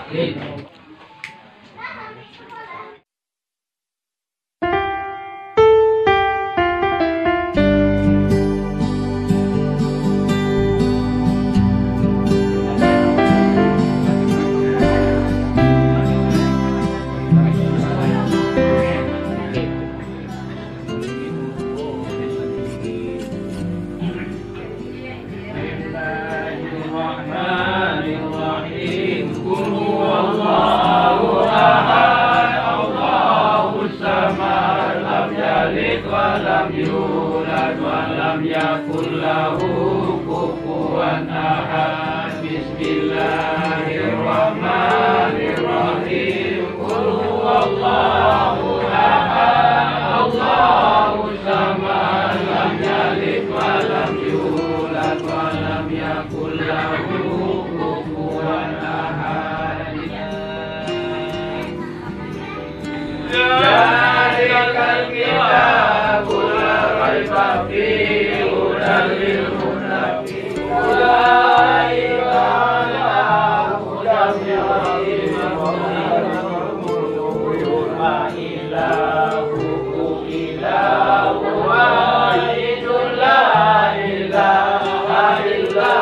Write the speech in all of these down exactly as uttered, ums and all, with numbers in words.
Bismillahirrahmanirrahim. Qul huwallahu ahad, Allahus samad, lam yalid wa lam yulad, wa lam yakul lahu kufuwan ahad. Bismillahirrahmanirrahim. Qul huwallahu ahad, Allahus samad, lam yalid wa lam yulad, wa lam yakul lahu kufuwan ahad. Dzalikal kitabu la raiba fihi, hudan lil muttaqin. Ulaika ala hudan min rabbihim wa ulaika humul muflihun. Wa ilahukum ilahun wahidun la ilaha illa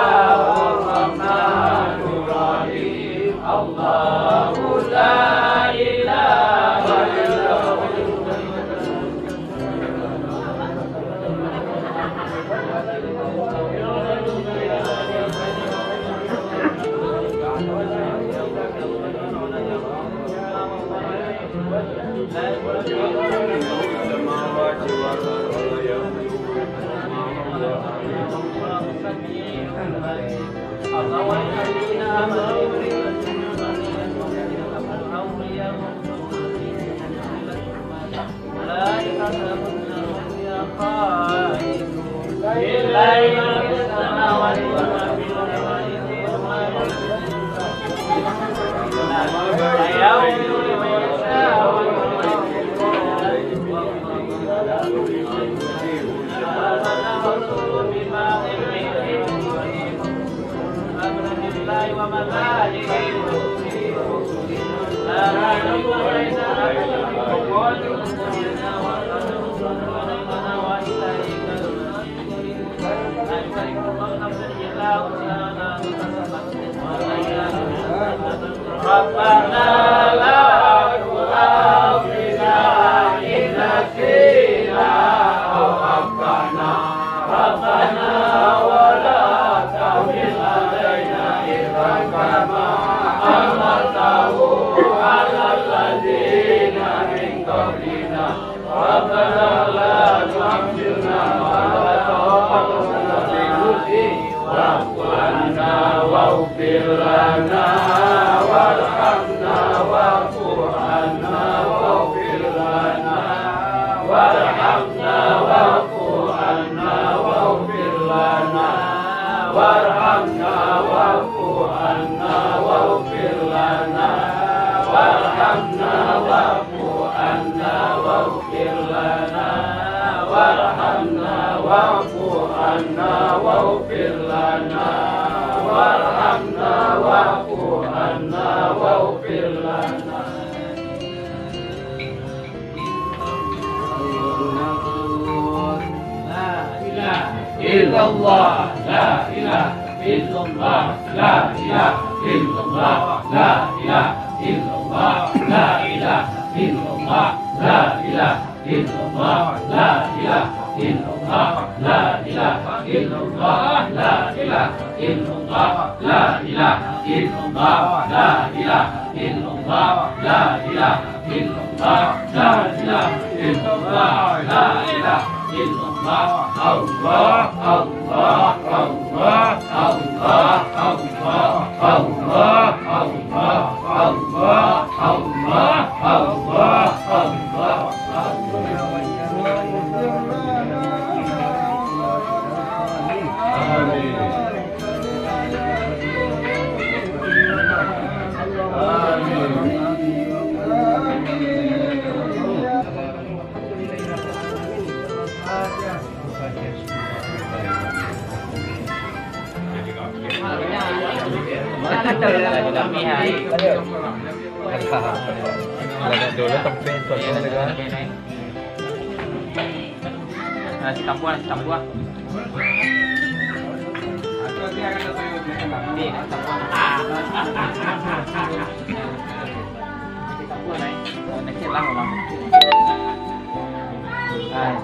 huwar rahmanur rahim. Allahu la ilaha illa huwa. ربنا لا تؤاخذنا إن نسينا أو أخطأنا. ربنا ولا تحمل علينا إصرا كما حملته على الذين من قبلنا. ربنا لا تحملنا ما لا طاقة لنا به. واعف عنا واغفر لنا وارحمنا واعف عنا واغفر لنا وارحمنا واعف عنا واغفر لنا وارحمنا واعف عنا واغفر لنا وارحمنا واعف عنا واغفر لنا وارحمنا واعف عنا واغفر لنا وارحمنا واعف عنا واغفر لنا. لا إله إلا الله، لا إله إلا الله، لا إله إلا الله، لا إله إلا الله، لا إله إلا الله، لا إله إلا الله، لا إله إلا الله، لا إله إلا الله، لا إله إلا الله، لا إله إلا الله، لا إله إلا الله، لا إله إلا الله، لا إله إلا الله، لا إله إلا الله. الله، الله، الله، الله، الله، الله، الله، الله، الله، الله. Ada lagi kami, hai. Ada dulu tempe, tempe, kan? Nasi campur, nasi campur. Ni, nasi campur. Nasi campur, hai. Nasi lah, Bang. Hai.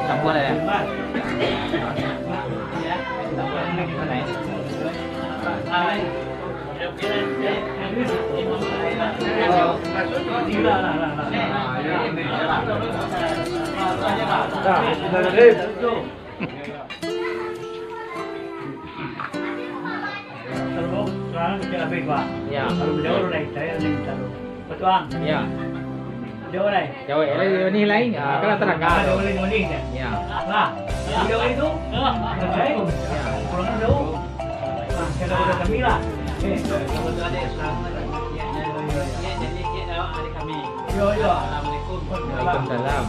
Campur ya. Kalau sekarang kita habis, Pak. Ya. Kalau jauh naik, saya ni minta tu. Betul, Ang? Ya. Jauh naik. Jauh, eh, ni lain. Ah, kalau terangkan. Ada boleh, boleh, ya. Ya. Lah. Jauh itu. Eh? Ya. Kurang jauh. Ah, kita udah kami lah. Eh. Yo, yo. Assalamualaikum. Waalaikumsalam.